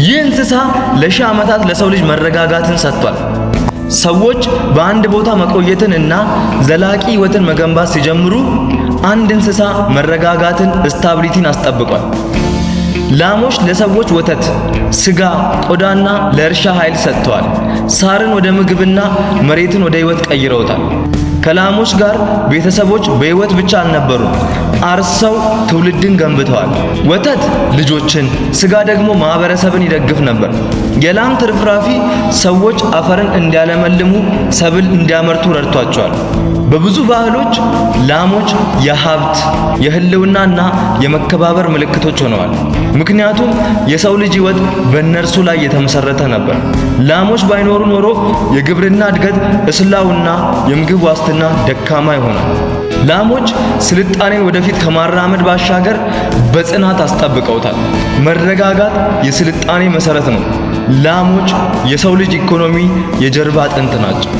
ይህ እንስሳ ለሺህ ዓመታት ለሰው ልጅ መረጋጋትን ሰጥቷል። ሰዎች በአንድ ቦታ መቆየትን እና ዘላቂ ሕይወትን መገንባት ሲጀምሩ አንድ እንስሳ መረጋጋትን፣ stability ን አስጠብቋል። ላሞች ለሰዎች ወተት፣ ስጋ፣ ቆዳና ለእርሻ ኃይል ሰጥተዋል። ሳርን ወደ ምግብና መሬትን ወደ ሕይወት ቀይረውታል። ከላሞች ጋር ቤተሰቦች በሕይወት ብቻ አልነበሩም፣ አርሰው ትውልድን ገንብተዋል። ወተት ልጆችን፣ ስጋ ደግሞ ማህበረሰብን ይደግፍ ነበር። የላም ትርፍራፊ ሰዎች አፈርን እንዲያለመልሙ፣ ሰብል እንዲያመርቱ ረድቷቸዋል። በብዙ ባህሎች ላሞች የሀብት፣ የህልውናና የመከባበር ምልክቶች ሆነዋል። ምክንያቱም የሰው ልጅ ሕይወት በእነርሱ ላይ የተመሰረተ ነበር። ላሞች ባይኖሩ ኖሮ የግብርና እድገት እስላውና የምግብ ዋስትና ደካማ ይሆናል። ላሞች ስልጣኔን ወደፊት ከማራመድ ባሻገር በጽናት አስጠብቀውታል። መረጋጋት የስልጣኔ መሰረት ነው። ላሞች የሰው ልጅ ኢኮኖሚ የጀርባ አጥንት ናቸው።